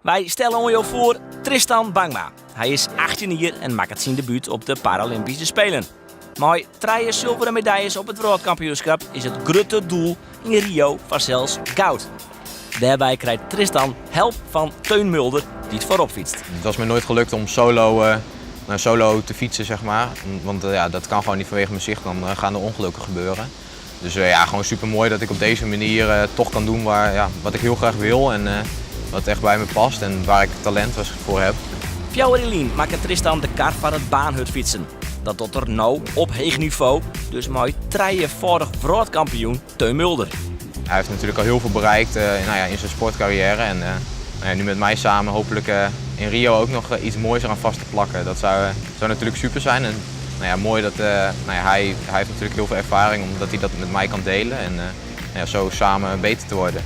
Wy stelle oan jo foar Tristan Bangma. Hy is 18 jier en makket syn debút op de Paralympyske Spelen. Mei trije sulveren medaljes op it wrâldkampioenskip is it grutte doel yn Rio fansels goud. Dêrby krijt Tristan help fan Teun Mulder, dy't foarop fytst. Het was me nooit gelukt om solo, uh, nou, solo te fietsen, zeg maar. Want uh, ja, dat kan gewoon niet vanwege mijn zicht, dan uh, gaan er ongelukken gebeuren. Dus ja, gewoon super mooi dat ik op deze manier toch kan doen waar, ja, wat ik heel graag wil en wat echt bij me past en waar ik talent voor heb. 4 jier lyn makke Tristan de kar foar it baanhurdfytsen. Dat docht er no op heech nivo, dus mei trijefâldich wrâldkampioen Teun Mulder. Hij heeft natuurlijk al heel veel bereikt nou ja, in zijn sportcarrière. En nou ja, nu met mij samen hopelijk in Rio ook nog iets moois eraan vast te plakken. Dat zou natuurlijk super zijn. En nou ja, mooi dat nou ja, hij heeft natuurlijk heel veel ervaring omdat hij dat met mij kan delen. En nou ja, zo samen beter te worden.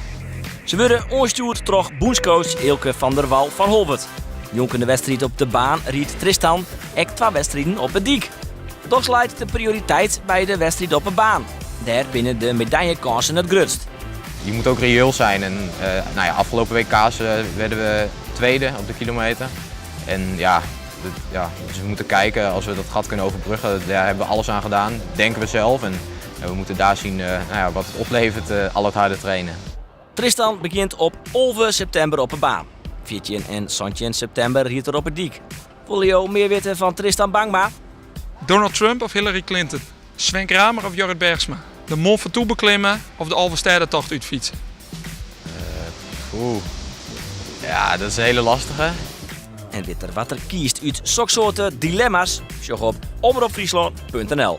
Se wurde oanstjoerd troch bûnscoach Eelke van der Wal fan Holwert. Njonken de wedstriid op de baan rydt Tristan ek twa wedstriden op 'e dyk. Dochs leit de prioriteit by de wedstriid op 'e baan. Dêr binne de medaljekânsen it grutst. Je moet ook reëel zijn. En nou ja, afgelopen WK's werden we tweede op de kilometer. En ja, ja, dus we moeten kijken als we dat gat kunnen overbruggen. Daar hebben we alles aan gedaan, denken we zelf. En we moeten daar zien nou ja, wat het oplevert, al het harde trainen. Tristan begjint op 11 septimber op 'e baan. 14 en 17 septimber rydt er op 'e dyk. Wolle jo mear witte fan Tristan Bangma? Donald Trump of Hillary Clinton? Sven Kramer of Jorrit Bergsma? De Mont Ventoux beklimme of de Alvestêdetocht útfytse? Oeh. Ja, dat is een hele lastige. En wit er wat er kiest út soksoarte dilemma's? Sjoch op omropfryslân.nl.